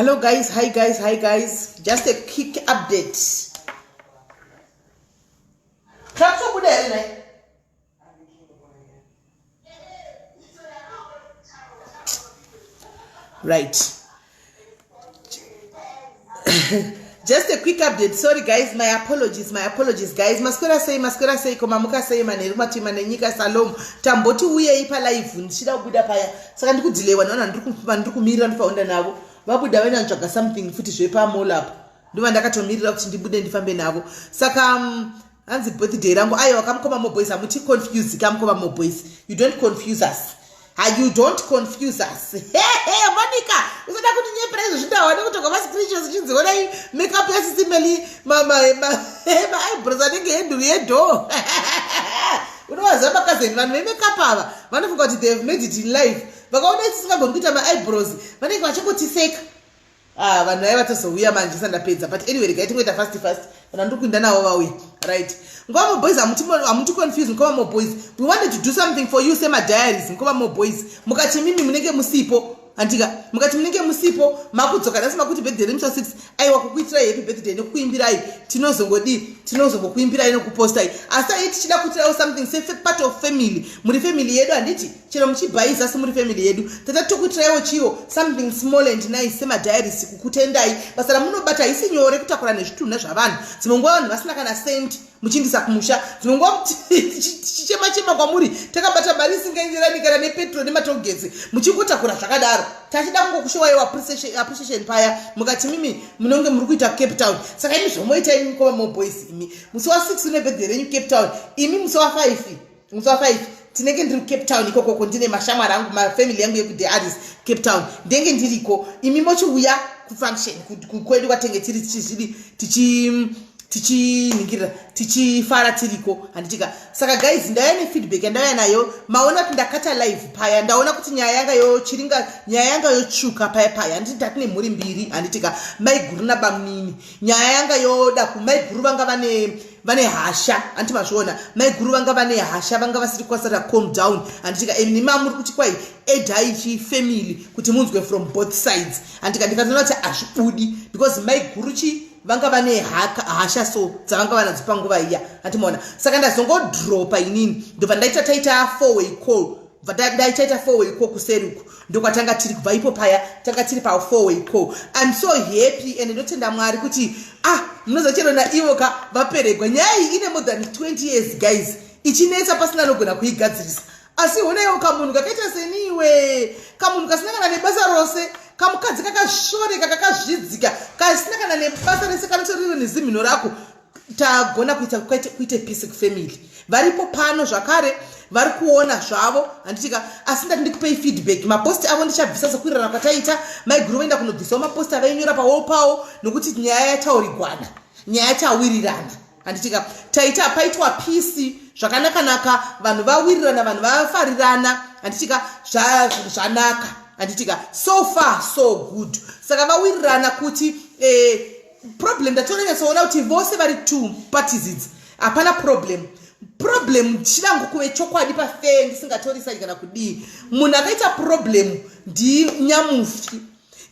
Hello guys, hi guys, hi guys. Just a quick update. Takutobuda here nhai? Right. Just a quick update. Sorry guys, my apologies, my apologies guys. Maswera sei, maswera sei, koma muka sei manheru matima nenyika salom. Tamboti uyei pa live ndichida kubuda paya. Saka ndikudilewa naona ndiri kumirira ndipaunda navo. Vabuda vaenda kutsvaga something futi zvepa mall apo. Ndova ndakatomirira kuti ndibude ndifambe navo. Saka hanzi birthday rangu aiwa kamukoma moboys hamuti confuse kamukoma moboys. You don't confuse us. Ha, you don't confuse us. Hey, Monica, usada kutinyepera izvo zvindawa nekutorwa mascreenshots uchinzi onai makeup yasisi Meli maeyebrows anenge henduru yedhoo. Unovaziva makazeni vanhu vemakeup ava vanofunga kuti they have made it in life. Vakaona isisingagoni kuita maeyebrows vanenge vachingotiseka. Ah, vanhu vaiva vatozouya manje sandapedza but anyway regai tingoita fast fast vanhu vandiri kuinda navo vauya right ngoma mo boys hamuti confuse ngoma mo boys we wanted to do something for you semadiaries ngoma mo boys mukati mimi munenge musipo handika mukati munenge musipo makudzoka nhasi makuti birthday remusi wa 6 aiwa kukuitirai happy birthday nekukuimbirai tinozongodii tinozongokuimbirai nekupostai asi ai tichida kuitirawo something se part of family muri family yedu handiti chero muchibhaiza asi muri family yedu tata tokuitiraiwo chiwo something small and nice semadiaries kukutendai basa ramunobata haisi nyore kutakura nezvitunha zvavanhu dzimwe nguva vanhu vasina kana senti muchiindisa kumusha dzimwe nguva tichichema chema kwamuri takabata mari isingaenderani kana nepetro nematogetsi muchingotakura zvakadaro tachida kungokushowaiwo appreciation paya mukati mimi munonge muri kuita cape town saka imi zvomoita imi mukoma moboys imi musi wa 6 une birthday renyu cape town imi musi wa 5 musi wa 5 tinenge ndiri kucape town ikokoko ndine mashamwari angu mafamily yangu yekude aris cape town ndenge ndiriko imi mochiuya kufunction kwedu kwatenge tiri tichizvidi tichi tichiningirira tichifara tiriko handitika saka guys ndauya nefeedback yandauya nayo maona kuti ndakata live paya ndaona kuti nyaya yanga yochiringa nyaya yanga yotsvuka paya paya handiti tatine mhuri mbiri handitika maiguru nabamunini nyaya yanga yoda kumaiguru vanga vane vane hasha handiti mazviona maiguru vanga vane hasha vanga vasiri kwasara calm down handitika imi mamuri kuti kwai edai chifamily kuti munzwe from both sides handika ndikatoona kuti hazvibudi because maiguru chi vanga vane hasha so dzavanga vanadzo panguva iya handimaona saka ndazongodropa inini ndobva ndaita taita fourway call bva ndaichaita fourway call kuseri uku ndokwatanga tiri kubva ipo paya tanga tiri pafourway call im so happy and ndotenda mwari kuti ah munoziva chero naivo ka vaperegwa nyaya iyi ine more than 20 years guys ichinetsa pasina anogona kuigadzirisa asi honaiwo kamunhu kakaita seniwe kamunhu kasina kana nebasa rose kamukadzi kakashoreka kakazvidzika kasina kana nebasa rese kanotoriro nezimhino rako tagona kuita kuite peace kufamily varipo pano zvakare vari kuona zvavo handitika asi ndati ndikupei feedback maposti avo ndichabvisa sekuwirirana kwataita maiguru voenda kunobvisawo maposti avainyora pawo pawo nokuti nyaya yataurigwana nyaya yatawirirana handitika taita paitwa peace zvakanakanaka vanhu vawirirana vanhu vafarirana handitika zvanaka handitika so far so good saka vawirirana kuti eh, problem ndatonanyatsoona kuti vose vari two parties idzi hapana problem problem ndichida ngokuve chokwadi pafee ndisingatori kana kudii munhu akaita problem ndinyamufi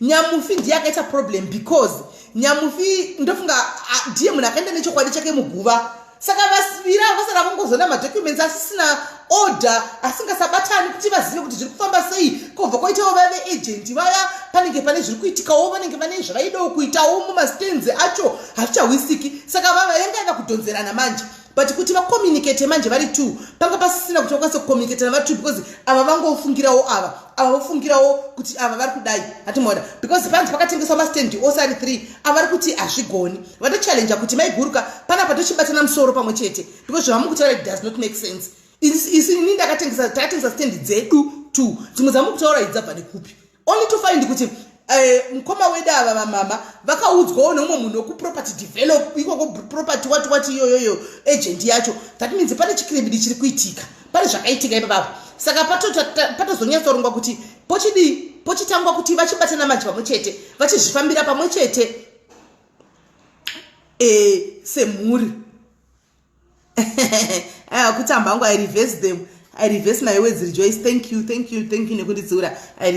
nyamufi ndiye akaita problem because nyamufi ndofunga ndiye munhu akaenda nechokwadi chake muguva saka vasivira vasara vongozona madocuments asisina order asingasabatani kuti vazive kuti zviri kufamba sei kobva kwaitawo vave agent vaya panenge pane zviri kuitikawo vanenge vane zvavaidawo kuitawo mumastands acho hazvichahwisiki saka vava yanga yava kudhonzerana manje but kuti vacommunicate manje vari two panga pasisina kuti vakwanise kucommunicatana vari two because ava vangofungirawo ava ava vofungirawo kuti ava vari kudai hatimaona because panzi pakatengeswa mastand ose ari three ava vari kuti hazvigoni vatochallenja kuti maiguruka panapa tochibatana musoro pamwe chete because zvavamukutaura it does not make sense isi ini ndakatengesa takatengesa stand dzedu two dzimwe dzamukutaura idzi dzabva nekupi only to find kuti eh, mukoma wedu ava vamama vakaudzwawo neumwe munhu wekuproperty develop ikoko property wati wati iyoyoyo agent yacho that means pane chikiribidi chiri kuitika pane zvakaitika ipapapo saka patozonyatsorongwa kuti pochidii pochitangwa kuti vachibatana manje pamwe chete vachizvifambira pamwe chete e, semhuri aya kutamba hangu i reverse them I reverse my words, Rejoice. Thank you, thank you, thank you nekunditsiura. I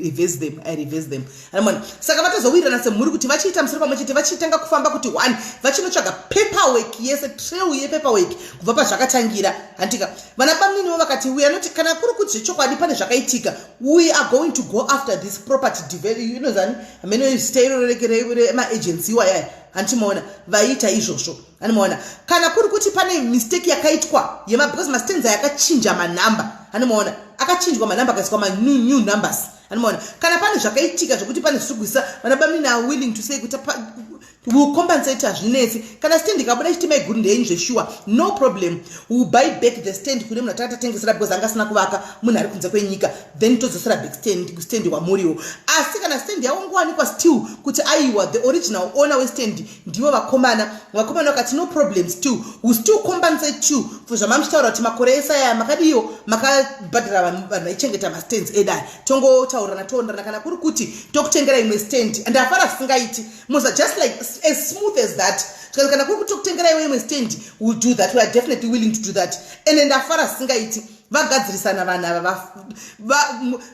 reverse them, I reverse them. Anamona. Saka vatozowirirana semhuri kuti vachiita musoro pamwe chete vachitanga kufamba kuti one vachinotsvaga paperwork yese trail yepaperwork kubva pazvakatangira. Handika. Vana bamniniwo vakati we are not kana kuri kuti zvechokwadi pane zvakaitika we are going to go after this property develop you know zani hameno zita iro rema-agency iwayaya handichimaona vaiita izvozvo Anomaona kana kuri kuti pane mistake yakaitwa yema because mastands aya akachinja manumber. Anomaona akachinjwa manumber akaiswa ma new, new numbers. Anomaona kana pane zvakaitika zvekuti pane zviri kuisa vana bamnini are willing to say kuti will compensate hazvinetsi. Kana stand ikabuda ichiti maiguru ndeyenyu zveshuwa no problem. We will buy back the stand kune munhu atanga tatengesera because anga asina kuvaka munhu ari kunze kwenyika then todzosera back stand stand kwamuriwo. Asi kana stand yawangowanikwa still kuti aiwa the original owner westand ndivo vakomana vakomana vakati no problem still we still compensate you for zvamamuchitaura kuti makore ese aya makadiyo makabhadhara vanhu vaichengeta mastands edu aya tongotaurirana toonderana kana kuri kuti tokutengera imwe stand and afara zvisingaiti muza just like as smooth as that zvikanzi kana kuri kuti tokutengera iwe imwe stand will do that we are definitely willing to do that and ndafara zvisingaiti vagadzirisana vanhu ava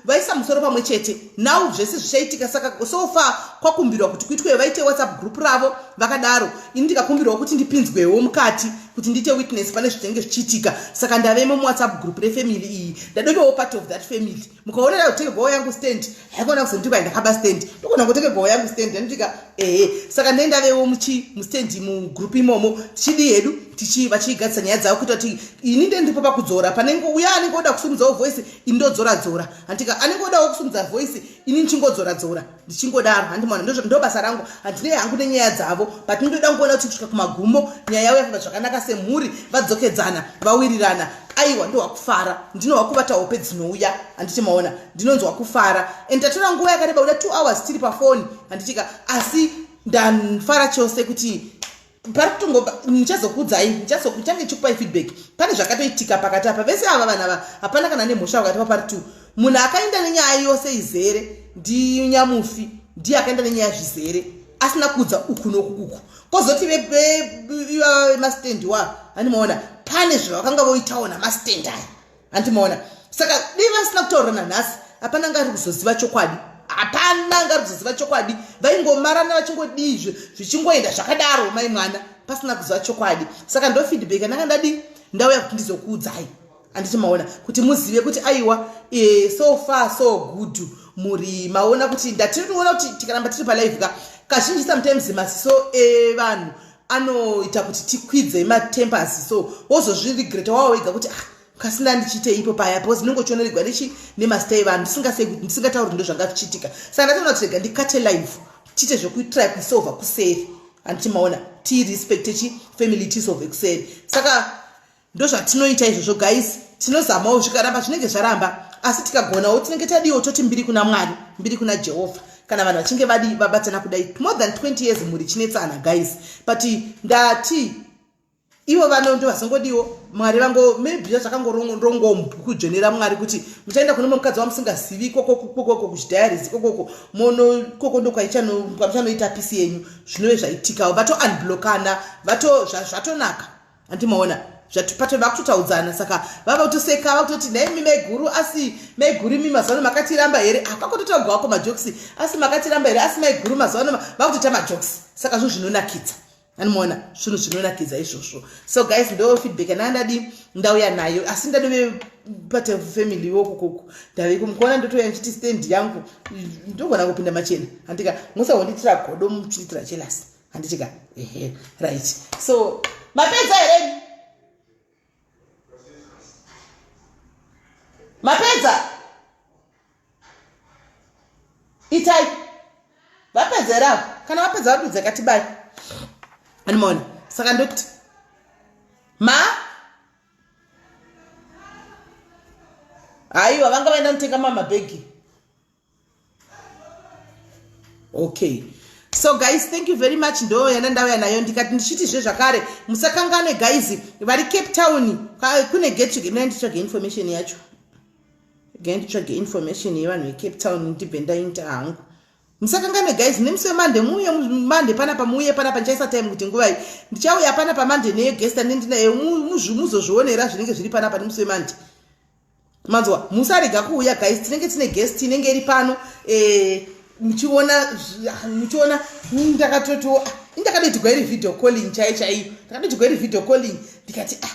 vaisa musoro pamwe chete now zvese zvichaitika saka so far kwakumbirwa kuti kuitwe vaite whatsapp group ravo vakadaro ini ndikakumbirwa kuti ndipinzwewo mukati kuti ndiite witness pane zvinenge zvichiitika saka ndavemo muwhatsapp group refamily iyi ndadovewo part of that family mukaona ndakutekegowo yangu stand haikona kuzondikwa ndakaba stand ndokona kutekegowo yangu stand anditika ehe saka ndee ndavewo muchi mustand mugroup imomo tichidii hedu tichi vachigadzisa nyaya dzavo kuita kuti ini nde ndiripo pakudzora panenge uya anenge oda kusumudzawo voice ini ndodzora dzora handika anenge odawo kusumudza voice ini ndichingodzora dzora ndichingodaro handimona ndo basa rangu handinei hangu nenyaya dzavo but ndoda kungoona kuti kusvika kumagumo nyaya yavo yafamba zvakanaka semhuri vadzokedzana vawirirana aiwa ndohwa kufara ndinohwa kuvata hope dzinouya handiti maona ndinonzwa kufara and tatora nguva yakareba kuda two hours tiri pafoni handitika asi ndafara chose kuti pari kutongo ndichazokuudzai ndichange ndichikupai feedback pane zvakatoitika pakati apa vese ava vanhu ava hapana kana nemhosva pakati papari two munhu akaenda nenyaya yose izere ndinyamufi ndiye akaenda nenyaya zvizere asina kuudza uku nokukuku kozoti vemastendi wa handimaona pane zvavakanga voitawo namastendi aya handimaona saka dei vasina kutaurirana nhasi hapana anga ari kuzoziva chokwadi hapana anga ari kuzoziva chokwadi vaingomarana vachingodii zvichingoenda zvakadaro mai mwana pasina kuziva chokwadi saka ndo feedback yandanga ndadii ndauya kuti ndizokuudzai handiti maona kuti muzive kuti aiwa e, so far so good muri maona kuti ndatinoona kuti tikaramba tiri palive ka kazhinji sometimes maziso evanhu anoita kuti tikwidze matempers so wozozviregreta wawa wega kuti ah kasina ndichiite ipo paya because ndinenge uchioneregwa nechi nemazita evanhu ndisingatauri ndo zvanga zvichiitika saka ndatoona kuti rega ndikate live tiite zvekutry kusolva kuseri handiti maona tirespecte chi family tisolve kuseri saka ndozvatinoita izvozvo guys tinozamawo zvikaramba zvinenge zvaramba asi tikagonawo tinenge tadiwo toti mbiri kuna mwari mbiri kuna jehovha kana vanhu vachinge vadi vabatana kudai more than 20 years mhuri chinetsana guys but ndati ivo vano ndovazongodiwo mwari vango maybe zvakangorongo mubhuku dzvene ramwari kuti muchaenda kune mumwe mukadzi wamusingazivi ikokokokoko kuchidiaries ikokoko mono ikoko ndokwamuchanoita pisi yenyu zvinove zvaitikawo vato unblokana vato zvatonaka Hanti maona zvatipata vakutotaudzana saka vava kutoseka vakutoti nhai mi maiguru asi maiguru imi mazuva ano makatiramba here akakototaugwa wako majokisi asi makatiramba here asi maiguru mazuva ano vakutoita majokisi saka zvinhu zvinonakidza anomaona zvinhu zvinonakidza izvozvo so guys ndo feedback yanaa ndadi ndauya nayo asi ndadove part of family wokokoko ndave kumukuona ndotouya ndichiti stand yangu ndogona kupinda machena handika musahondiitira godo muchiitira jealous handiti ka ehe right so mapedza here mapedza itai vapedza here avo kana vapedza vadudza katibai animaona saka ndoti ma haiwa vanga vaenda notenga mamabhegi okay so guys thank you very much ndo yanda ndauya nayo ndikati ndichitizve zvakare musakanganwe guys vari cape town kune get mina nditsvage information yacho gai nditsvage information yevanhu vecape town ndibve ndainta hangu musakanganwe guys nemusi wemande muuye mande panapa muuye panapa ndichaisa time kuti nguvai ndichauya panapa mande neyeguest andindinaye muzozvionera zvinenge zviri panapa nemusi wemande. Manzwa, musarega kuuya guys, tinenge tine guest inenge iri pano eh, muchiona muchiona ndakatoti ah, ndakatoitigwa iri video calling chai chaiyo, ndakatoitigwa iri video calling ndikati ah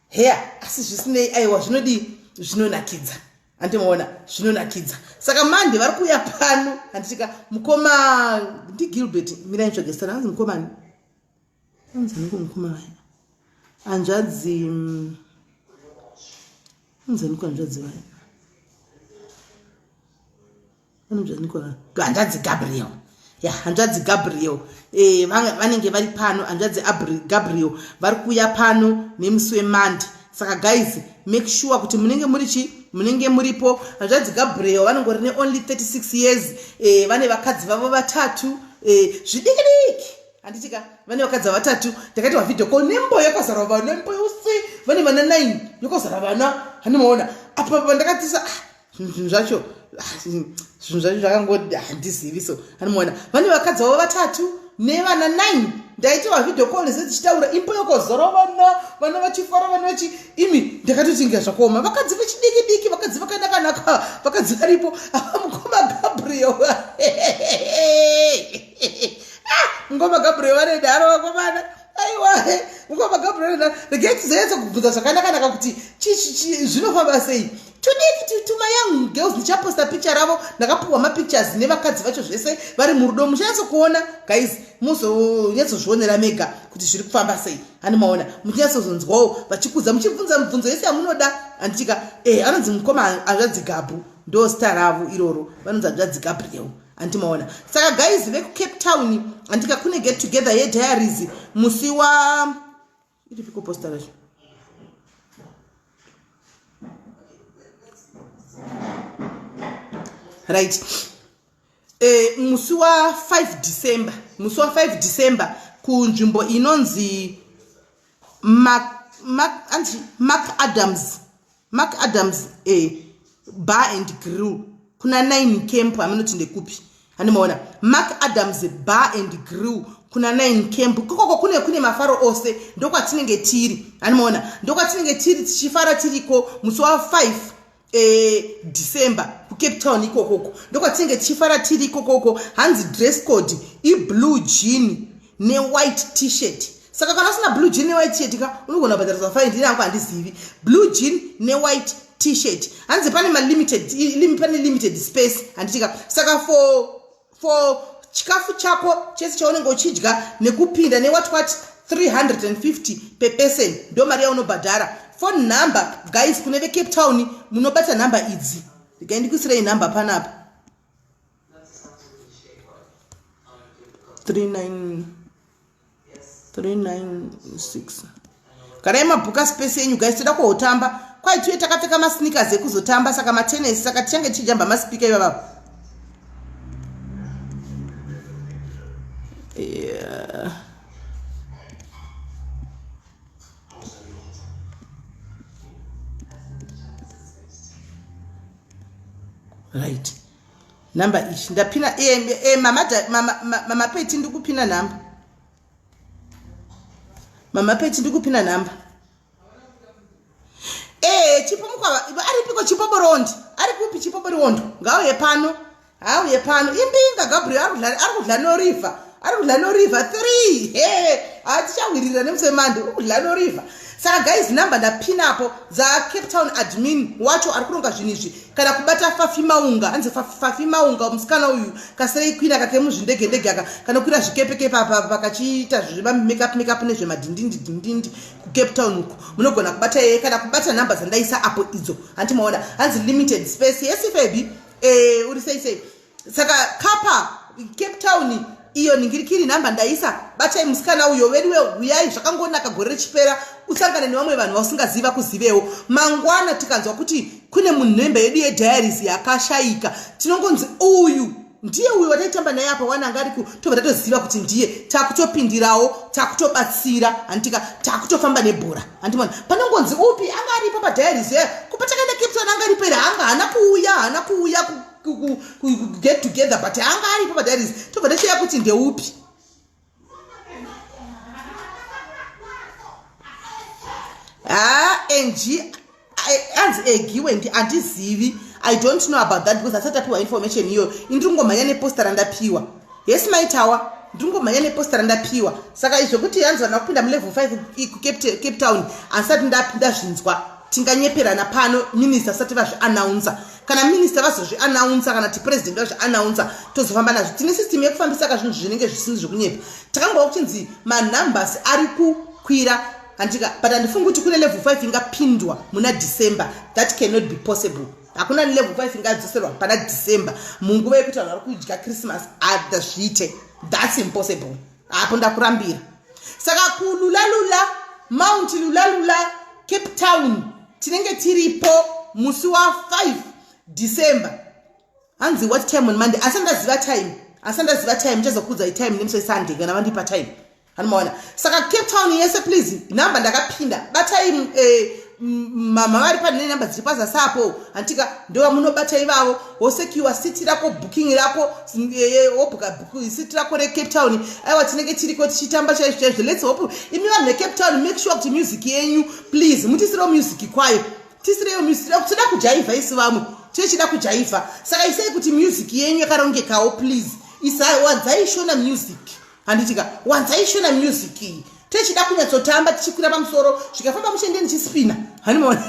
heya, asi zvisinei aiwa zvinodii zvinonakidza. Handimaona zvinonakidza. Saka mande vari kuuya pano handitika mukoma ndiGilbert mirai nitsvage zita hanzi mukomani hanzi aniko mukoma vaya hanzvadzi hanzi aniko hanzvadzi vaya hanzvadzi Gabriel ya hanzvadzi Gabriel e, vanenge vari pano hanzvadzi Gabriel vari kuuya pano nemusi wemande. Saka guys, make sure kuti munenge muri chi munenge muripo. Hanzvadzi Gabriel vanongori neonly 36 years e, vane vakadzi vavo vatatu e, zvidiki diki handitika vane vakadzi vatatu. Ndakaitwa video call nembo yakazara vana, nembo yose vane vana 9 yakazara vana. Handimaona apa pandakatisa ah, zvinhu zvacho zvinhu zvacho zvakangoti handizivi so anomuona vane vakadzi vavo vatatu nevana 9. Ndaitiwa video call sedzichitaura imbo yokozora vana, vana vachifara, vana vachi imi ndakatoti inga zvakaoma, vakadzi vechidiki diki, vakadzi vakanakanaka, vakadzi varipo ava. Mukoma Gabriel, ah, mukoma Gabriel vane daro vakomana. Aiwa, mukoma Gabriel vane daro. Regai tizonyatsa kubvunza zvakanakanaka kuti zvinofamba sei. Tudiki tuma young girls, ndichaposta picture ravo, ndakapuhwa mapictures nevakadzi vacho zvese vari murudo. Muchanyatso kuona guys, muzonyatsozvionera mega kuti zviri kufamba sei. Hani maona muchinyatsozonzwawo vachikudza, muchibvunza mibvunzo yese yamunoda handitika e anonzi mukoma hanzvadzi Gabhu, ndo zita ravo iroro, vanonzi hanzvadzi Gabriel handimaona. Saka guys vekuCape Town handika kune get together yediaries musi wa iripiko posta racho right e, musi wa5 December, musi wa5 December kunzvimbo inonzi Mark, Mark, anzi Mark Adams, Mark Adams eh, Bar and Grill kuna 9 Camp. Aminoti ndekupi handimaona Mark Adams Bar and Grill kuna 9 Camp ikokoko kune mafaro ose, ndokwatinenge tiri handimaona, ndokwatinenge tiri tichifara tiriko musi wa5 December kuCape Town ikokoko, ndokwatinenge tichifara tiri ikokoko. Hanzi dress code iblue jean newhite T-shirt. Saka kana usina blue jean newhite T-shirt ka unogona kubhadharisa fine. Ndini hangu handizivi blue jean newhite T-shirt. Hanzi pane malimited, pane limited space handitika. Saka for chikafu chako chese chaunenge uchidya nekupinda newhat what 350 per person ndo mari yaunobhadhara. Phone number guys, kune veCape Town munobata nhamba idzi. Regai ndikuisirei nhamba panapa 39 396. Garai mabhuka space yenyu guys, toda kuhotamba kwai tuye takapfeka masneakers ekuzotamba saka matenesi, saka tichange tichijamba masipika ivavavo. Yeah. Right, nhamba ichi ndapina e, e, mama, mama, mama Peti, ndikupina nhamba. Mama Peti, ndikupina nhamba. E, Chipo Mukwava aripiko? Chipo Borondi ari kupi? Chipo Borondo ngauye pano, hauye pano. Imbinga Gabriel ari kudla norivha, ari kudla norivha 3 he hatichawirira nemusemande uri kudla norivha. Saka guys, nhamba ndapinapo dzaCape Town admin wacho ari kuronga zvinhu izvi, kana kubata Fafi Maunga. Hanzi Fafi Maunga, musikana uyu kasirei kwina kakemuzvindegendege aka kanokwira zvikepekepe apa pakachiita zvemamakeup makeup nezvemadhindindi dhindindi kuCape Town uko. Munogona kubata yeye kana kubata nhamba dzandaisa apo idzo hanti maona. Hanzi limited space. Yes Febi, eh, uri sei sei? Saka kapa Cape Town iyo ningirikiri nhamba ndaisa, batai musikana uyo veduwe. Huyai, zvakangonaka gore richipera usangane nevamwe vanhu vausingaziva kuzivewo. Mangwana tikanzwa kuti kune munhembe yedu yediaries yakashayika, tinongonzi uyu ndiye uyu wataitamba naye apa wana anga ariku, tobva tatoziva kuti ndiye, takutopindirawo, takutobatsira handitika, takutofamba nebhora handimona. Panongonzi upi anga aripo padiaries yayo kupa takaenda Cape Town, anga aripo here? Anga haana kuuya, haana kuuya get together, but anga aripo padiaries, tobva tachiya kuti ndeupi. Ha, ng Anzi egiwe ndi handizivi. I don't know about that because asati apiwa information iyoyo. Indiri kungomhanya neposta randapiwa. Yes, maitawa, ndiri kungomhanya neposta randapiwa. Saka izvo kuti hanzi vana kupinda mulevel 5 kuCape Town, handisati ndazvinzwa. Tinganyeperana pano minista asati vazvianaunza. Kana minista vazozvianaunza, kana kuti president vazvianaunza, tozofamba nazvo. Tine system yekufambisa ka zvinhu zvinenge zvisini zvekunyepa. Takangova kuchinzi manumbers ari kukwira, handika? But handifungi kuti kune level 5 ingapindwa muna December. That cannot be possible. Hakuna level 5 ingadzoserwa pana December, munguva yekuti vanhu vari kudya Christmas. Adazviite, that's impossible. Apo ndakurambira. Saka kululalula, Mount Lulalula, Cape Town, tinenge tiripo musi wa5 December. Hanzi what time on Monday? Asi ndaziva time, asi ndaziva time. Ndichazokuudzai time nemusi weSunday kana vandipa time, hanimaona. Saka Cape Town yese, please, nhamba ndakapinda, batai mama vari pane namba dziri pazasi apo, handitika? Ndovamunobata ivavo, wosecure seat rako, booking rako, wobhuka seat rako reCape Town. Aiwa, tinenge tiriko tichitamba chaizvo chaizvo. Let's hope. Imi vanhu veCape Town, make sure kuti music yenyu, please, mutisirewo music kwayo. Tisirewo music, tinoda kujaivha isi vamwe tichida kujaivha. Saka isai kuti music yenyu yakarongekawo, please. Wanzai Shona music, handitika? Wanzai Shona music iyi, tichida kunyatsotamba tichikwira pamusoro. Zvikafamba mushe, ndenge ndichispina, hanimaona?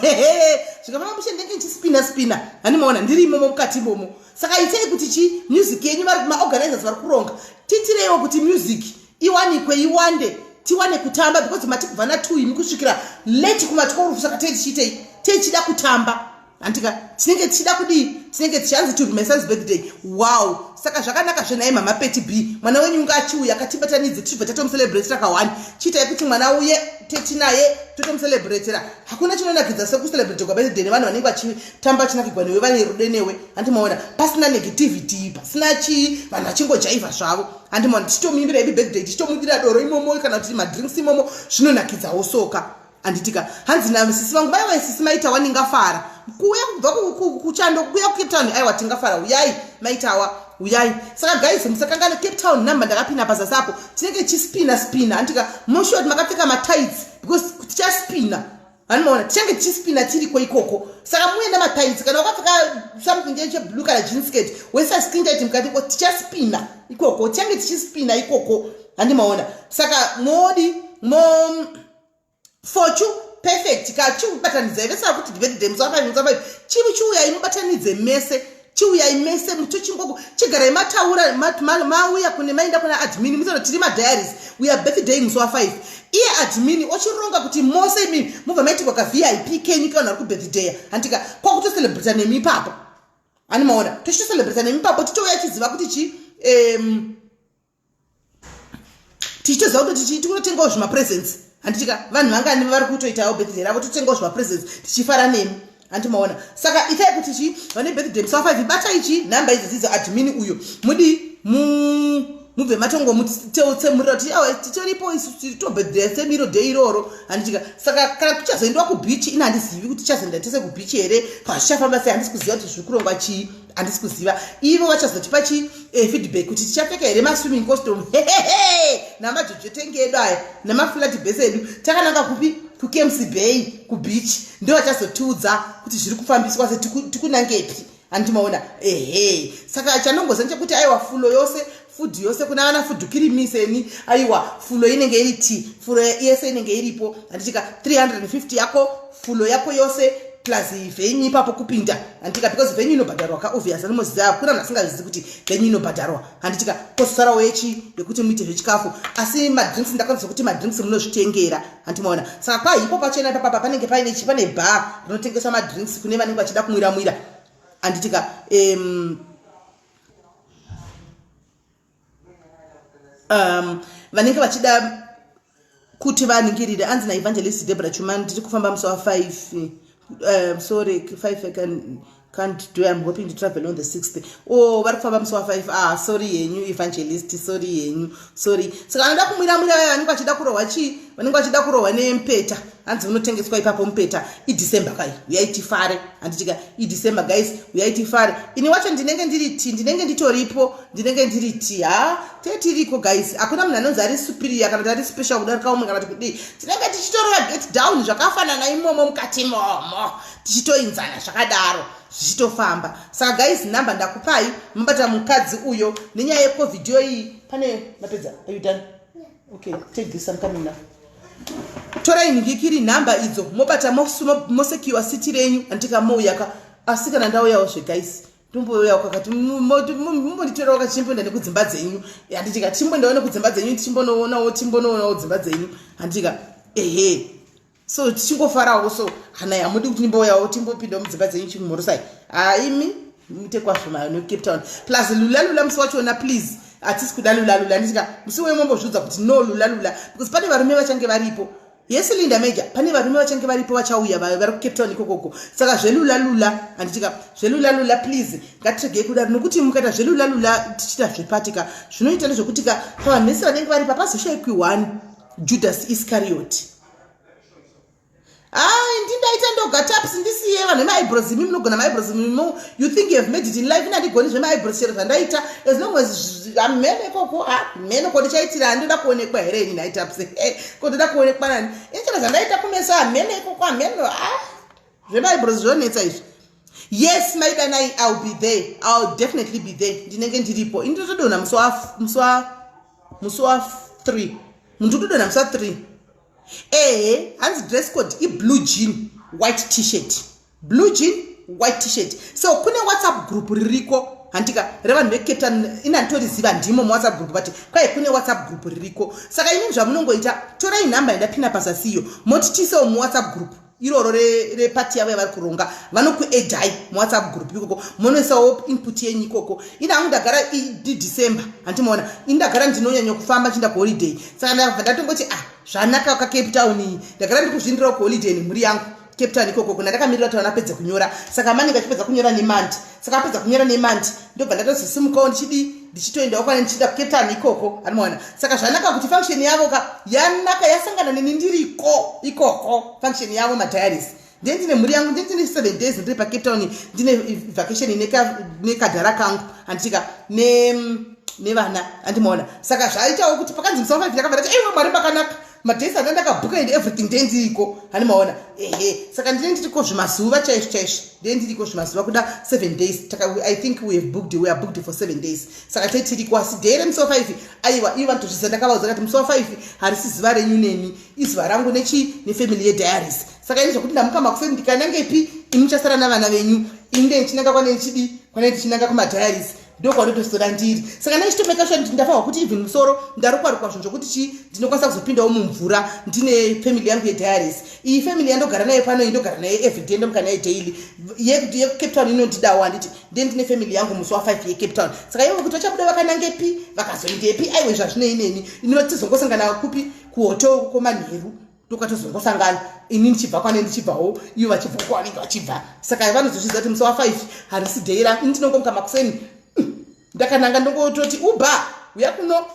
Zvikafamba mushe, ndenge ndichispina spina, hanimaona? Ndiri imomo mukati imomo. Saka itei kuti chi music yenyu, maorganizers vari kuronga, titireiwo kuti music iwanikwe, iwande, tiwane kutamba, because mati kubva na2 imi kusvikira late kuma12. Saka tei tichiitei? Tichida kutamba, handika? Tinenge tichida kudii? Tinenge tichanzi to my son's birthday. Wow, saka zvakanaka zvenai mama Peti B. Mwana wenyu unga achiuya, akatibatanidze, tichibva tatomucelebratera ka1. Chiitai kuti mwana uye tetinaye, totomucelebratera. Hakuna chinonakidza sekucelebrate kwabirthday nevanhu vanenge vachitamba, vachinakigwa newe, vane rudo newe, handimaona? Pasina negativity, pasina chii, vanhu vachingojaivha zvavo, handimaona? Tichitomuimbira happy birthday, tichitomudira doro imomo kana kuti madrinks imomo. Zvinonakidzawo soka, handitika? Hanzi nasisi vangu, vaiwa sisi maitawa, ndingafara kuuya kubva kuchando kuuya kuCape Town. Aiwa, tingafara. Uyai maitawa, uyai. Saka guys, musakangana Cape Town, namba ndakapinda pazasi apo. Tinenge tichispina spina, handitika? Musure kuti makapfeka matights because tichaspina, hanimaona? Tichange tichispina tiriko ikoko. Saka muenda matights, kana wakapfeka something cheblue kana jean skirt, wesa skin tight mukati. Tichaspina ikoko, tichange tichispina ikoko, handimaona? Saka modi mo fochu perfect kachiubatanidzai vese vakuti birthday musi wa5, musi wa5 chivi. Chiuyai mubatanidze mese, chiuyai mese mutochingoko. Chigarai mataura, mauya kune maenda kuna admin, musaona tiri madiaries, we are birthday musi wa5. Iye admin ochironga kuti mose imi mubva maitirwa kaVIP kenyu kevanhu vari kubirthday, handika? Kwakutocelebrata nemi ipapo, hani maona? Tochitocelebrata nemi ipapo, titouya chiziva kuti chi tichitoziva kuti tikutotengawo zvimapresents, handitika? Vanhu vangani vari kutoitawo birthday ravo, totengawo zvimapresents tichifara nemi, handimaona? Saka itai kuti chi vane birthday musi wa5, batai chi nhamba idzi dzidzo, admin uyo mudi mubve matongomutsemurira kuti awa titoripo isu, titobirthday semiro day iroro, handitika? Saka kana tichazoendiwa kubeach, ina handizivi kuti tichazoenda tese kubeach here, pazvichafamba sei, handisi kuziva kuti zviri kurongwa chii, handisi kuziva. Ivo vachazotipa chi feedback kuti tichapfeka here maswimming costume hehehe namajojo tank edu aya nemaflat base edu, takananga kupi? KuCamps Bay kubeach. Ndo vachazotiudza kuti zviri kufambiswa se tikunangepi, handimaona? Ehe, saka chanongoza nchekuti aiwa, fulo yose, food yose, kuna vana food kirimiseni, aiwa, fulo inenge iri t fulo yese inenge iripo, handitika? 350 yako, fulo yako yose plus venue ipapo kupinda, handitika? Because venue inobhadharwa ka, obvious, animoziva kuna vanhu asingazvizi kuti venue inobhadharwa, handitika? Kozosarawo yechi yekuti muite zvechikafu. Asi madrinks, ndakwanisa kuti madrinks munozvitengera, handimaona? Saka kwahipo pachena ipapapa panenge paine chi pane bar rinotengeswa madrinks kune vanenge vachida kumwira mwira, handitika? Vanenge vachida kuti vaningirire. Anzi naEvangelist Debra Chuma, ndiri kufamba musi wa5, sorry, 5. Can't do. I'm hoping to travel on the 6th. Oh, vari kufamba musi wa5. Ah, sorry yenyu, Evangelist, sorry yenyu, sorry. Saka vanoda kumwira mwira vaya vanenge vachida kurohwa chii, vanenge vachida kurohwa nemupeta, hanzi unotengeswa ipapo mupeta. IDecember kai, uyai tifare, handitika? IDecember, guys, uyai tifare. Ini wacho ndinenge ndiri ti ndinenge nditoripo, ndinenge ndiri ti ha tee tiriko, guys. Hakuna munhu anonzi ari superior kana kuti ari special kudarika umwe kana kuti kudii. Tinenge tichitorova get down zvakafanana imomo mukati momo, tichitoinzana zvakadaro, zvichitofamba. Saka guys, namba ndakupai, mubata mukadzi uyo nenyaya yeCovid iyi. Pane mapedza? Are you done? Okay, take this, I'm coming now. Torai nhikiri nhamba idzo, mobata, mosekiwa seat renyu, handika? Mouyaka. Asi kana ndauyawo zveguys, tombouyawo kakati mumbonditorerawo kachimboenda nekudzimba dzenyu, handitika? Tichimboendawo nekudzimba dzenyu, tichimbonoonawo, timbonoonawo dzimba dzenyu, handika? Ehe, so tichingofarawo. So hana hamudi kuti ndimbouyawo, timbopindawo mudzimba dzenyu chimhorosai? Haimi muite kwazvo neCape Town. Plus lula lula musi wachona, please, hatisi kuda lula lula, handitika? Musi wemombozviudza kuti no lula lula, because pane varume vachange varipo. Yes, Linda Major, pane varume vachange varipo, vachauya vari kuCape Town ikokoko. Saka zvelula lula, handitika? Zvelula lula, please, ngatiregei kudaro, nokuti mukaita zvelula lula tichiita zvepatika, zvinoita nezvekuti ka pavanhu vese vanenge varipo hapazoshayikwi one Judas Iscariot. Ai, ndindaita ndoga. Taps, ndisiye. Vanhu vemaeyebrows, imi munogona maeyebrows. You think you have made it in life. Inandigoni zvemaeyebrows. Chero zvandaita, as long as hamene ikoko, hamene ko ndichaitira. Handoda kuonekwa here ini nhai, Taps? Ko ndoda kuonekwa nani ini? Chero zvandaita kumeso, hamene ikoko, hamene. Zvemaeyebrows zvonetsa izvi. Yes, maidanai, I'll be there, I'll definitely be there. Ndinenge ndiripo. Ini ndotodonha musi wa3, munhu totodonha musi wa3. Ehe, hanzi dress code iblue jean, white T-shirt, blue jean, white T-shirt. So kune WhatsApp group ririko, handika, revanhu veCape Town. Ina nditoriziva, ndimo muWhatsApp group, but kwai kune WhatsApp group ririko. Saka inini zvamunongoita, torai nhamba yandapina pasasiyo, motitisewo muWhatsApp group iroro repati yavo yavari kuronga. Vanokuaddai muWhatsApp group ikoko, munoisawo input yenyu ikoko. Ini hangu ndagara iDecember, handimaona? Ini ndagara ndinonyanya kufamba chienda kuholiday, saka ndabva ndatongoti, ah, zvanaka kaCape Town iyi. Ndagara ndiri kuzvindirawo kuholiday nemhuri yangu Cape Town ikoko, kuna ndakamirira kuti vanapedza kunyora. Saka manenge achipedza kunyora neMonday. Saka apedza kunyora neMonday, ndobva ndatozosimukawo ndichidi ndichitoendawo kwane ndichienda kuCape Town ikoko, anomaona? Saka zvanaka kuti function yavo ka yanaka yasangana neni ndiriko ikoko. Function yavo madiaries, ndiye ndine mhuri yangu, ndiye ndine 7 days ndiri paCape Town, ndine vacation nekadhara kangu, handitika, nevana, handimaona? Saka zvaitawo kuti pakanzi musi wa5, ndakabva ndati, aiwa, Mwari makanaka, madays anda ndakabhuka and everything, ndiye ndiriko, handimaona? Ehe, saka ndine ndiriko zvimazuva chaizvo chaizvo, ndiye ndiriko zvimazuva kuda 7 days. I think we have booked, we are booked for 7 days. Saka te tiriko, asi day remusi wa5, aiwa, ivo vanotozviziva. Ndakavaudza kati musi wa5 harisi zuva renyu neni, izuva rangu nechi nefamily yediaries. Saka ini zvokuti ndamuka makuseni ndikanangepi, imi muchasara navana venyu, ini ndee ndichinanga kwane ndichidi kwane ndichinanga kumadiaries, ndokwandotosora ndiri. Saka ndaichitomeka sure kuti ndafanwa kuti even musoro ndarukwa rukwa zvinhu zvokuti chi ndinokwanisa kuzopindawo mumvura ndine family yangu yediaries. Iyi family yandogara nayo pano, indogara nayo everyday, ndomuka nayo daily. YekuCape Town inondidawo, handiti? Ndiye ndine family yangu musi wa5 yeCape Town. Saka ivo kuti vachabuda vakanangepi, vakazoendepi, aiwe, zvazvinei neni. Ino tizongosangana kupi? Kuhotel komanheru, tokatozongosangana, ini ndichibva kwane ndichibvawo, ivo vachibva kwavanenge vachibva. Saka vanozozviziva kuti musi wa5 harisi day rangu. Ini ndinongomuka makuseni ndakananga, ndongototi uba uya kuno,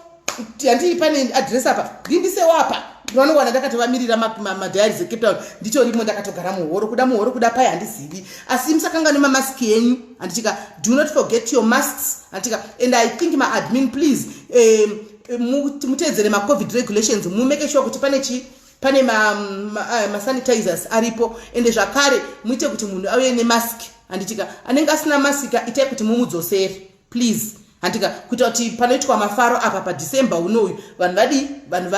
handii pane address apa, ndindisewo apa. Ndinowana ndakatovamirira madiaries eCape Town, nditorimo, ndakatogara muhoro, kuda muhoro, kuda pai, handizivi. Asi musakanga nemamaski enyu, handitika? Do not forget your masks, handitika? And I think maadmin, please, muteedzere maCovid regulations, mumake sure kuti pane chi pane masanitizers aripo. Ende zvakare muite kuti munhu auye nemask, handitika? Anenge asina masika, itai kuti mumudzosere, please, handika, kuita kuti panoitwa mafaro apa paDecember unoyu, vanhu vadi vanhu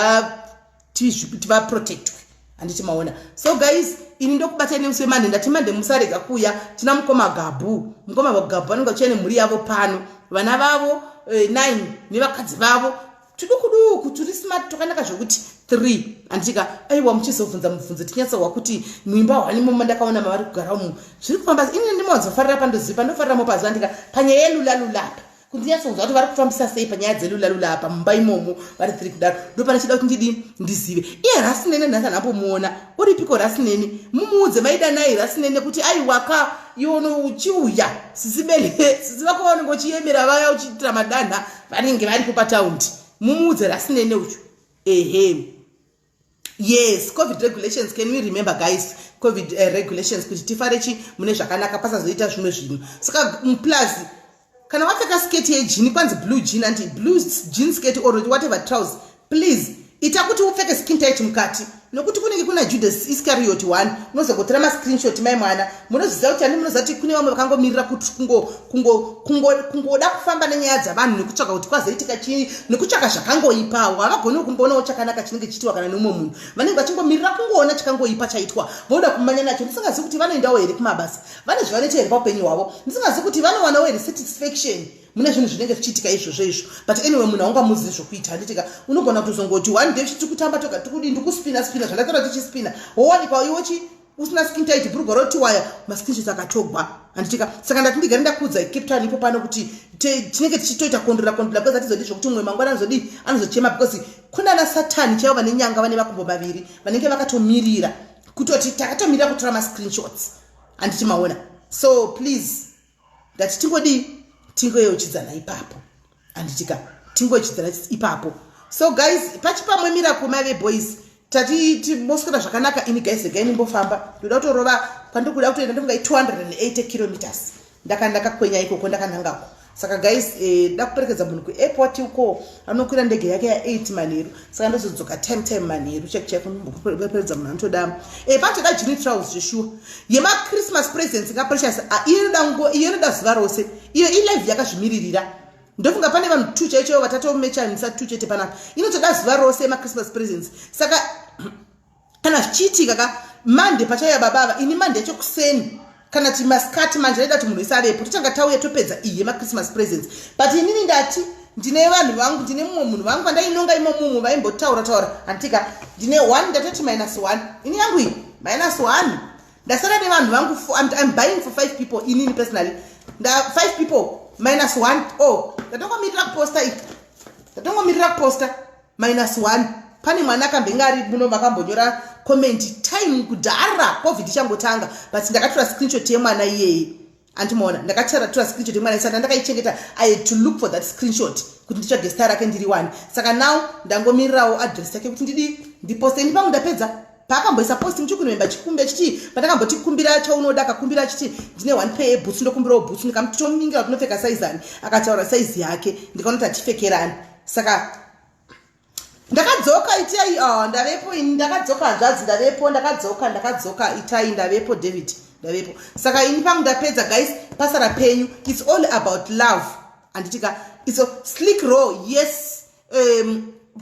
vaprotectwe, handiti maona? So guys, ini ndokubatai nemusi weMonday. Ndati Monday musarega kuuya. Tina mukoma Gabhu. Mukoma Gabhu vanenge vachiya nemhuri yavo pano, vana vavo 9 nevakadzi vavo tuduku duku turi smart, twakanaka zvokuti 3, handitika? Aiwa, muchizobvunza mubvunzo, tinyatsohwa kuti muimba hwani momo ndakaona mavari kugara umu zviri kufamba. Ini ndimowanzofarira pandoziva pandofarira mopaziva, handika, panyaya yelulalulapa. Kundinyatsonzwa kuti vari kufambisa sei panyaya dzelulalula apa mumba imomo vari tiri kudaro. Ndopane chida kuti ndidi ndizive. Iye Rasinene nhasi anambomuona. Uripiko Rasinene? Mumuudze maidanai Rasinene kuti aiwaka iwono uchiuya sisi Bele, sisi vako vanenge uchiyemera vaya uchiitira madanha vanenge varipo pataundi. Mumuudze Rasinene uchu. Ehe. Yes, COVID regulations, can we remember guys, COVID regulations kuti tifare chi mune zvakanaka pasazoita zvimwe zvinhu. Saka plus kana wapfeka sketi yejean, kwanzi blue jean, anti blue jean skirt or whatever trousers, please ita kuti upfeke skin tight mukati, nokuti kunenge kuna Judas Iscariot 1 unozogotora mascreenshot. Mai mwana, munoziva kuti ani, munoziva kuti kune vamwe vakangomirira kuti kungoda kufamba nenyaya dzavanhu nekutsvaka kuti kwazoitika chii, nekutsvaka zvakangoipawo. Havagoni kumboonawo chakanaka chinenge chiitiwa kana neumwe munhu. Vanenge vachingomirira kungoona chakangoipa chaitwa, voda kumanya nacho. Ndisingazivi kuti vanoendawo here kumabasa, vane zvavanoita here paupenyu hwavo. Ndisingazivi kuti vanowanawo here satisfaction mune zvinhu zvinenge zvichiitika izvozvo izvo. But anyway, munhu haungamuzivi zvokuita, handitika? Unogona kutozongoti one day tiri kutamba toga, tikudi ndikuspina spina zvandataura, tichispina, wowanikwa iwo chi usina skin tight, bhurugwa roti waya, mascreenshots akatogwa, handitika? Saka ndati ndigare ndakuudza Cape Town ipo pano kuti tinenge tichitoita kondora kondora, because hatizodi zvokuti mumwe mangwana anozodii, anozochema, because kuna ana Satani chaivo vane nyanga, vane makumbo maviri, vanenge vakatomirira kutoti takatomirira kutora mascreenshots, handiti maona? So please, ndati tingodii, tingoyeuchidzana ipapo, handitika? Tingoyeuchidzana ipapo. So guys, pachipamwe miracle mave boys, tati moswera zvakanaka. Ini guys, regai nimbofamba, ndoda kutorova kwandiri kuda kutoenda. Ndinonga 280 kilometers ndakakwenya ikoko ndakanangako. Saka guys, da kuperekedza munhu kuairport uko, anokwira ndege yake ya8 manheru, saka ndozodzoka time time manheru chaiko chaiko. Ndimbokuperekedza munhu anotoda panotoda jean trousers zveshuwa yemachristmas presents kaprecious. Iyo inoda zuva rose iyo, ilive yakazvimiririra. Ndofunga pane vanhu two chaicho vatatomechanisa two chete panapa. Inotoda zuva rose yemachristmas presents. Saka kana zvichiitika ka Monday pachauya baba ava, ini Monday yacho kuseni kana ti masikati manje ndaida kuti munhu wese avepo, totanga tauya topedza iyi yemachristmas presents. But inini ndati ndine vanhu vangu, ndine mumwe munhu vangu vandainonga imomumu vaimbotaura taura, handitika? Ndine one, ndatoti minus one. Ini yangu iyi minus one, ndasara nevanhu vangu. I'm buying for five people. Inini personally nda five people minus one. Oh, ndatongomirira kuposta iyi, ndatongomirira kuposta minus one. Pane mwana akambenge ari muno vakambonyora comment time kudhara COVID ichangotanga, but ndakatora screenshot yemwana iyeye, andimaona? Ndakatora screenshot yemwana, saka ndakaichengeta. I had to look for that screenshot kuti nditsvage zita rake ndiri wani. Saka now ndangomirirawo address yake kuti ndidi ndiposte. Ini pangu ndapedza. Paakamboisa post muchikurememba chikumbi achiti, pandakambotikumbira chaunoda, akakumbira achiti ndine one pair yebhutsu, ndokumbirawo bhutsu. Ndikamutomingira kuti unopfeka saizi ani, akataura saizi yake, ndikaona kuti hatipfekerani. Saka ndakadzoka. Itai, oh, ndavepo ini, ndakadzoka hanzvadzi, ndavepo, ndakadzoka, ndakadzoka. Itai, ndavepo. David, ndavepo. Saka ini pangu ndapedza guys, pasara penyu. It's all about love, handitika? It's a slick row, yes.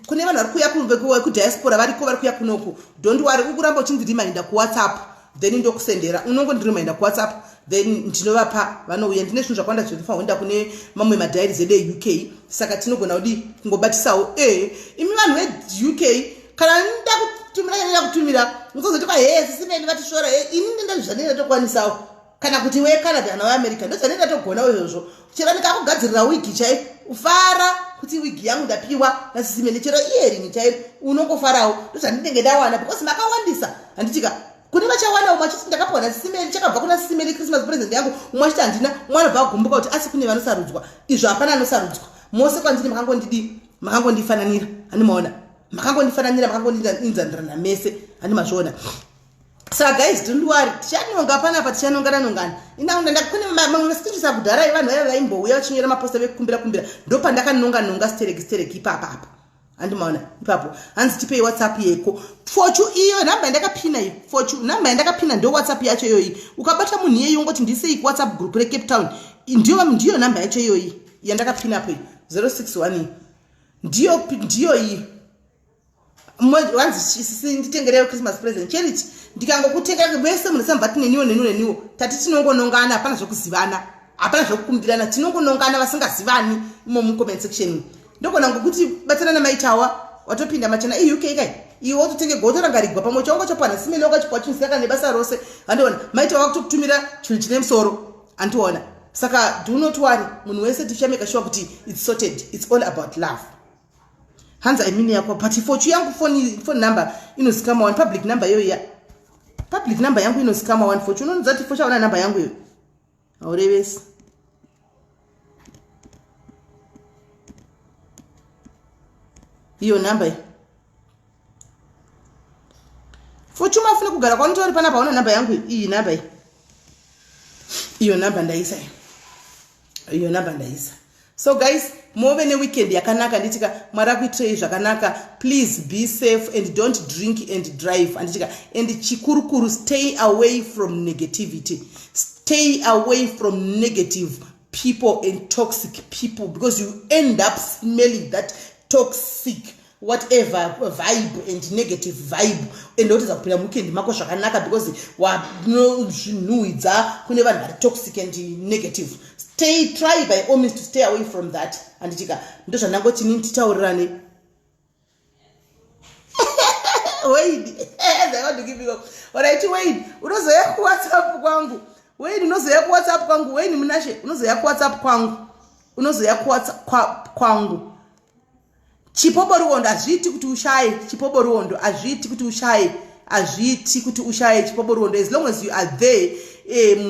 Kune vanhu vari kuuya kudiaspora, variko vari kuuya kunoku. Don't worry, uri kuramba uchindireminder kuWhatsApp, then ndokusendera. Unongondireminder kuWhatsApp, then ndinovapa vanouya. Ndine zvinhu zvakawanda zvinofanira kuenda kune mamwe madiaries edu eUK, saka tinogona kudi kungobatisawo. Imi vanhu veUK, kana nda kutumira, nda kutumira, musazoti kwa he sisimeni vatisvora. He, ini ndenda zvandinenge ndokwanisawo, kana kuti weCanada kana weAmerica, ndozvandinenge ndatogonawo izvozvo. Chero ndikakugadzirira wigi chai, fara kuti wigi yangu ndapiwa nasisimeni, chero earring chairo unongofarawo, ndozvandinenge ndawana, because makawandisa, handitika? Kune vachawana, umwe achiti ndakapiwa nasisimeni, chakabva kuna Sisimeni Christmas present yangu, umwe achiti handina, umwe anobva agumbuka kuti asi kune vanosarudzwa. Izvo hapana anosarudzwa, mose kwandiri makangondidi, makangondifananira, handimaona? Makangondifananira, makangondiinzanirana mese, handimazviona? Saka guys, don't worry, tichanonga panapa, tichanongana nongana. Kune mamwe mascreenshots akudhara evanhu vaiva vaimbouya vachinyora maposta vekukumbira kumbira, ndopandakanonga nonga stereki stereki ipapa apa, handimaona ipapo? Hanzi tipei WhatsApp yeko Fochu. Iyo nhamba yandakapina iyo, Fochu, nhamba yandakapina ndo WhatsApp yacho iyoyi. Ukabata munhu iyeyi ungoti ndisei kuWhatsApp group reCape Town, ndiyo nhamba yacho iyoyi yandakapinapo iyi, 061 ndiyo iyi. Wanzi nditengereyo Christmas present. Charity, ndikangokutengera vese munhu sambati neniwo neniwo neniwo, tati tinongonongana, hapana zvokuzivana, hapana zvokukumbirana, tinongonongana vasingazivani imo mucomment section. Ndogona ngokuti batsana namaitawa watopinda machena eUK kai, iwe wototenge gotorangarigwa pamwe chaunga chapana simene wakachipa chinhu kana nebasa rose, handiona? Maitawa vakutokutumira chinhu chine musoro, handiona? Saka do not worry, munhu wese tichameka sure kuti it's sorted. It's all about love. Hanzi imini yako, but fochu yangu phone number inozikama one public number iyoyo ya public number yangu inozikama one. Fochu unonzati fochu aona number yangu iyoyo, haurevesi. Iyo namba iyi, Fochu mafune kugara kwanotori panapa, hauna namba yangu iyi. Namba iyi, iyo namba ndaisa, iyo namba ndaisa. So guys, move neweekend yakanaka, nditika Mwari akuitirei zvakanaka. Please be safe and don't drink and drive, anditika. And chikurukuru, stay away from negativity, stay away from negative people and toxic people, because you end up smelling that toxic whatever vibe and negative vibe, and wotadza kupinda muweekend mako zvakanaka because wanozvinhuhwidza kune vanhu vari toxic and negative. Stay, try by all means to stay away from that, handitika. Ndo zvandangoti nini titaurirane. Wade, alright, Wade, unozoya kuWhatsApp kwangu. Wade, unozoya kuWhatsApp kwangu. Wade Munashe, unozoya kuWhatsApp kwangu, unozoya kuWhatsApp kwangu. Chipo Boruondo, hazviiti kuti ushaye. Chipo Boruondo, hazviiti kuti ushaye, hazviiti kuti ushaye, Chipo Boruondo. As long as you are there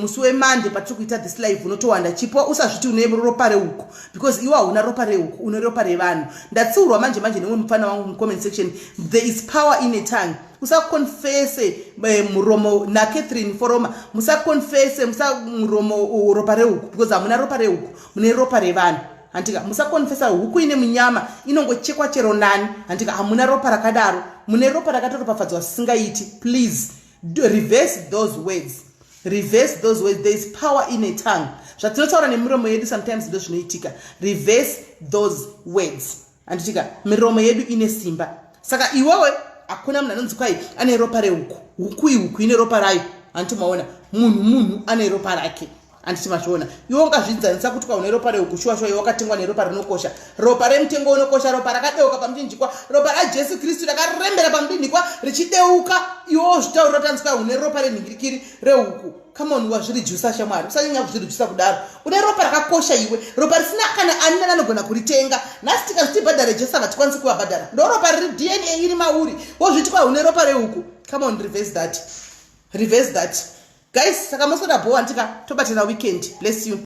musi wemande patiri kuita this live, unotowanda. Chipo, usazviti une ropa reuku, because iwe hauna ropa reuku, une ropa revanhu. Ndatsiurwa manje manje nemwe mufana wangu mucomment section. There is power in a tongue. Usakonfese muromo naCatherine Foroma, musakonfese musa muromo ropa rehuku, because hamuna ropa rehuku, mune ropa revanhu, handika. Musakonfesa huku ine munyama inongochekwa chero nani, handika. Hamuna ropa rakadaro, mune ropa rakatoropafadzwa singaiti. Please reverse those words, reverse those words. There is power in a tongue. Zvatinotaura nemiromo yedu sometimes ndo zvinoitika. Reverse those words, handitika. Miromo yedu ine simba. Saka iwewe, hakuna munhu anonzi kwai ane ropa rehuku. Huku ihuku, ine ropa rayo, handiti maona? Munhu munhu, ane ropa rake, handiti mazviona? Iwe ungazvidzanisa kuti kwaune ropa rehuku? Shuwa shuwa, iwe wakatengwa neropa rinokosha, ropa remutengo unokosha, ropa rakadeuka pamuchinjikwa, ropa raJesu Kristu rakarembera pamudinhikwa richideuka. Iwe zvitaurira kuti anzi une ropa renhingirikiri rehuku? Come on, wazvirijusa shamwari, usanyanya kuzvirijusa kudaro. Une ropa rakakosha iwe, ropa risina kana ani nani anogona kuritenga. Nhasi tikazi tibhadhare Jesu, hatikwanisi kuvabhadhara. Ndo ropa riri DNA iri mauri, wozviti kwa une ropa rehuku? Come on, reverse that, reverse that, guys. Saka mosoda bhowa, ndika tobatana weekend. Bless you.